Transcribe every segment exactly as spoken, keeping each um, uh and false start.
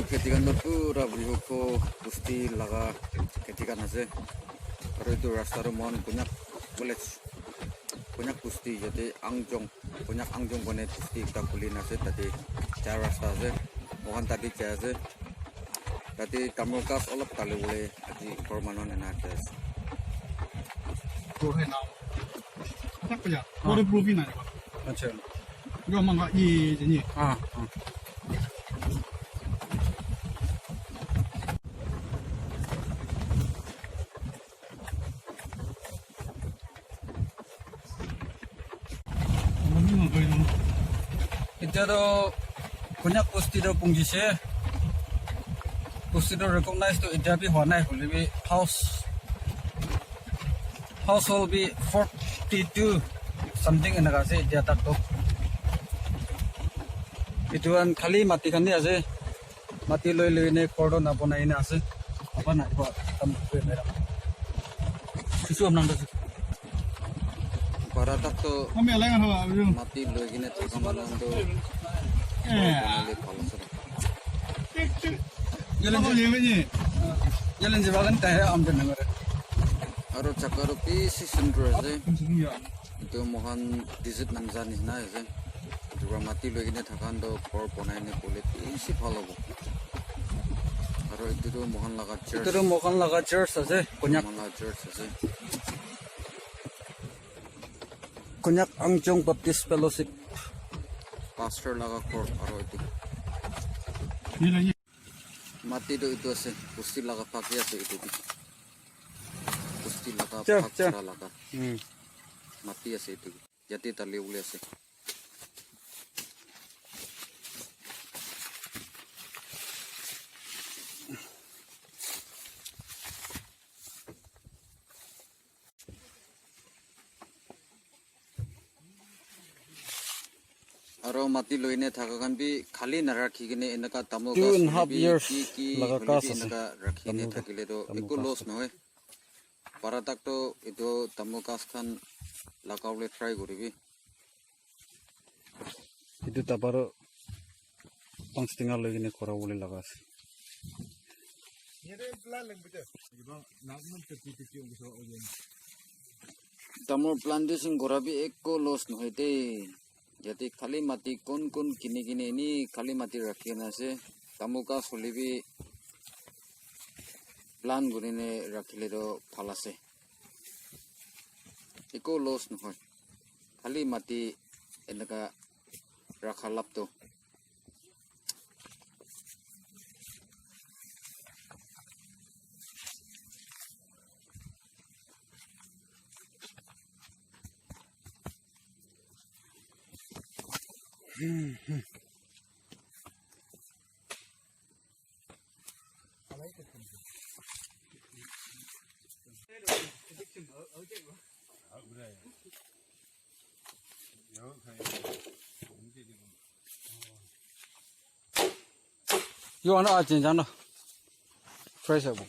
Kheti khan toh pura Bihu ko bosti laga kheti khan ase. Aru etu rasta toh moikhan Konyak village, Konyak bosti yate Angjong, Konyak Angjong koine bosti ekta khuli na ase, tate ja rasta ase. Moikhan tate jai ase. Tate tamul ghas olop dali bole ase, ghor manu khan ena jai ase. Acha. Yo manga i ni. Ah, ah. Etia toh Konyak bosti toh punjise. Bosti toh recognize toh etia bi hua nai, hoile bi house, household bi forty two something enaka ase etia tak toh. Etu khan khali mati khan hi ase. Mati loi loi ne ghor toh na banai na ase. Apa na, apa, tam, apa na. Susu am nang ase. Para tak toh mati loi kene thaka manu khan toh ghor banai le bhal ase. Yelen je, yelen je bagan ta hai am de na. Aro chakka toh bishi sundor ase. Etu moikhan visit Namja nishina ase. Etu para mati loi kena thaka khan toh ghor banai na bole bishi bhal hobo. Aro etu toh moikhan laga church. Etu toh moikhan laga church ase, Konyak. Moikhan laga church ase. Konyak Angjong Baptist Fellowship. Pastor laga ghor aro etu. Mati toh etu ase, bosti laga phak te ase etu bi. Bosti laga cha, phak cha. Chara laga. Hmm. Mati ase etu bi. Yate dali bole ase. Aro mati loi ne thaka khan bi khali narakhi kene eneka tamul ghas hoile bi ki ki hoile bi eneka rakhi kene thakile toh eku loss nohoi. Para tak toh etu tamul ghas khan laga bole try kuri bi. Etu tabaro panch tenga loi kene kora bole laga ase. Tamul plantation kora bi ekko loss nohoi de. Yate khali mati kon kon kini kini eni khali mati rakhi kena ase. Tamul ghas hoile bi plan kuri ne rakhile toh bhal ase. Ekko loss nohoi. Khali mati eneka rakha lab toh. Yo, ano, ah, chin, ano. Fresh abo.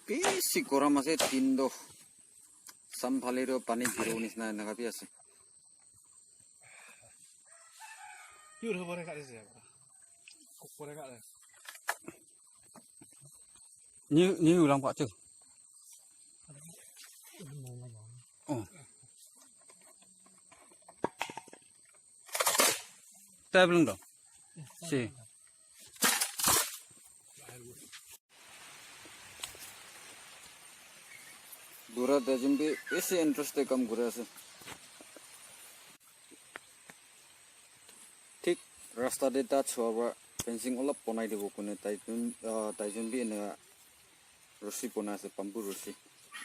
Bishi gorom ase, din toh. Samphale toh pani giribo nishina eneka bi ase. Ni, ni ulang pak tu. Oh. Tabling dong. Si. Dura dajun bi bishi interest te kam kuri ase. Thik rasta te touch hua para fencing olop bonai dibo kune tai jun, ah, tai jun bi ena rosi bonai ase, bamboo rosi.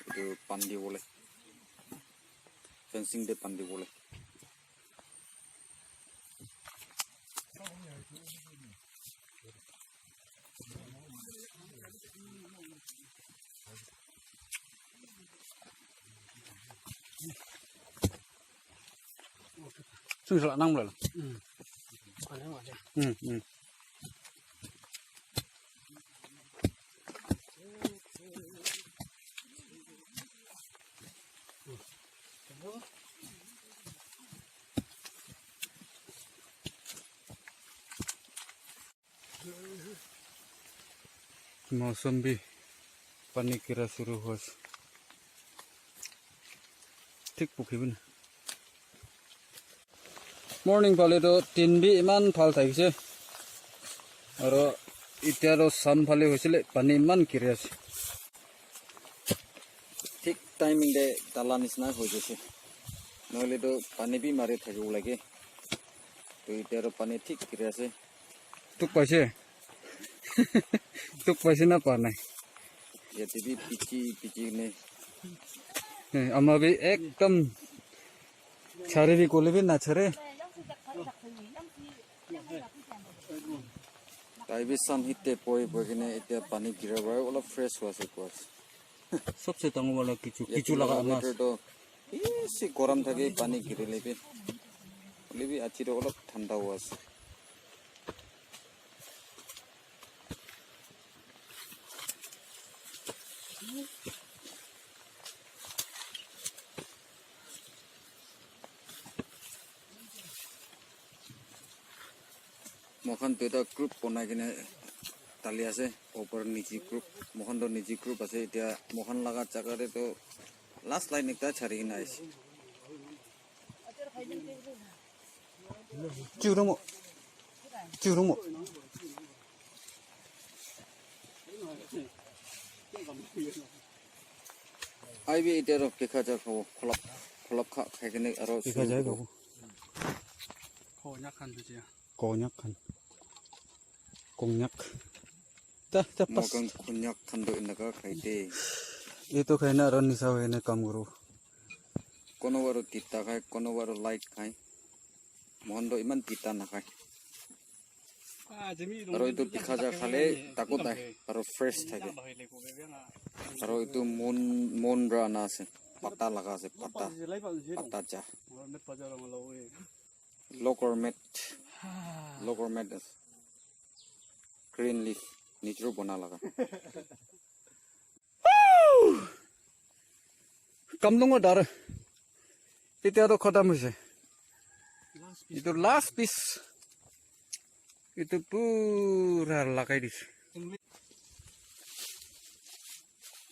Etu bandi bole. Fencing te bandi bole. Sung sala nang mula. Hmm. Hmm, hmm. Mausam bi pani gira shuru hoise. Thik pukhibi na. Morning phale toh din bi iman bhal thakise. Aro itya toh sun phale hoisile pani iman giri ase. Thik timing te tala nishina hoi jaise. Nohole toh pani bi mari thakibo lage. Toh itya toh pani thik giri ase. Tuk paise? Tuk paise na pa nai? Yate bi pichi pichi ne. Eh, ama bi ekdam chare bi kole bi na chare. Tai bi sun hit te poi poi kene itya pani gira para olop fresh hoi ase koa ase. Sobse dangor wala kichu, kichu laga ama ase. Weather toh bishi gorom thake pani girile bi. Hoile bi aji toh olop thanda hoi ase. Moikhan duita group bonai kena thali ase, upor niche group. Moikhan toh niche group ase, itya moikhan laga jaga te toh last line ekta chari kena ase. Chiurumo. Chiurumo. Aibi itya aro pikha ja khabo, kholap, kholap kha, khai kene aro pikha ja khabo. Konyak khan tu jia. Konyak khan. Konyak. Ta, ta, pas. Moikhan Konyak khan tu enaka khai de. Etu khai na aro nisa hoi na kam kuru. Kono baru tita khai, kono baru light khai. Moikhan tu iman tita nakhai. Aro etu pikha ja khale taku tai aro fresh thake. Aro etu mon, mon pra ana ase. Pata laga ase, pata. Pata ja. Local made. Local made ase. Green leaf. Nijor bona laga. Kam dong dar. Itya toh khatam hoise. Etu last piece. Etu pura lagai dise.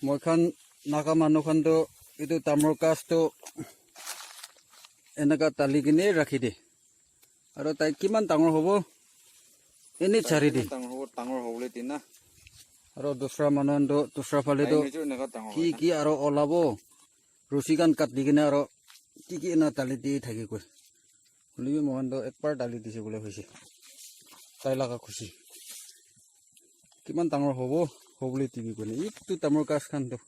Moi khan Naga manu khan toh etu tamor ghas toh enaka dali kene rakhi de. Aro tai kiman dangor hobo? Ene chari de. Dangor hobo, dangor hobole dina. Aro dusra manu khan toh dusra phale toh ki ki aro olabo? Rusi khan kati kena aro ki ki ena dali di thaki koi. Hoilebi moikhan toh ekbar dali dise bole hoise. Tai laga khushi. Kiman dangor hobo, hobole dibi koine. Itu tamor ghas khan toh.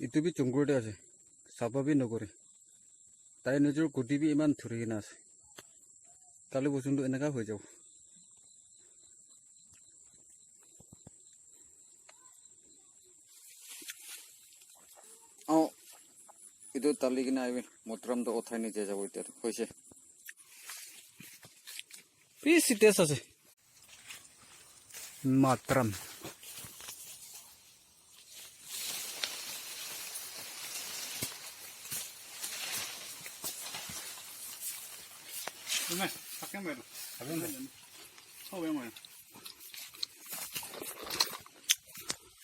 Itu bi jungle te ase. Sapha bi nokore. Tai nijor guti bi iman dhuri kena ase. Kali bochon toh eneka hoi jabo. Oh, etu dali kena ahibi. Motram toh uthai na jai jabo etia toh. Hoise. Bishi taste ase. Motram.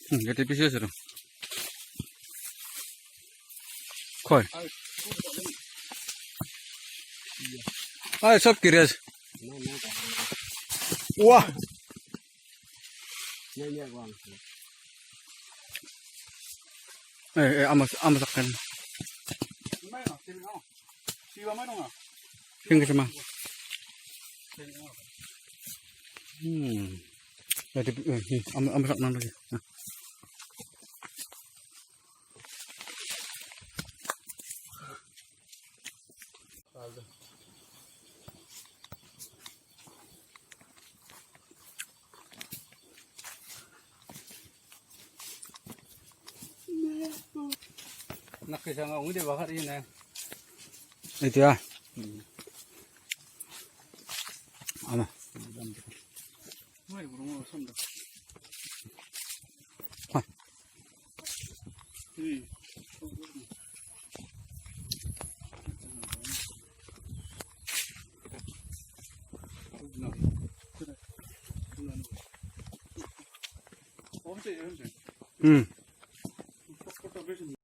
Hmm, yate bishi ase toh. Khoi. Ai, sob giri ase. Wah. Eh, eh, ama, ama sakkan. King sama. Hmm. Ya, di, eh, eh, ama, ama sakkan lagi. Nah. Nakisanga ungi de bahar ina. Itu ya. Ama. Hmm.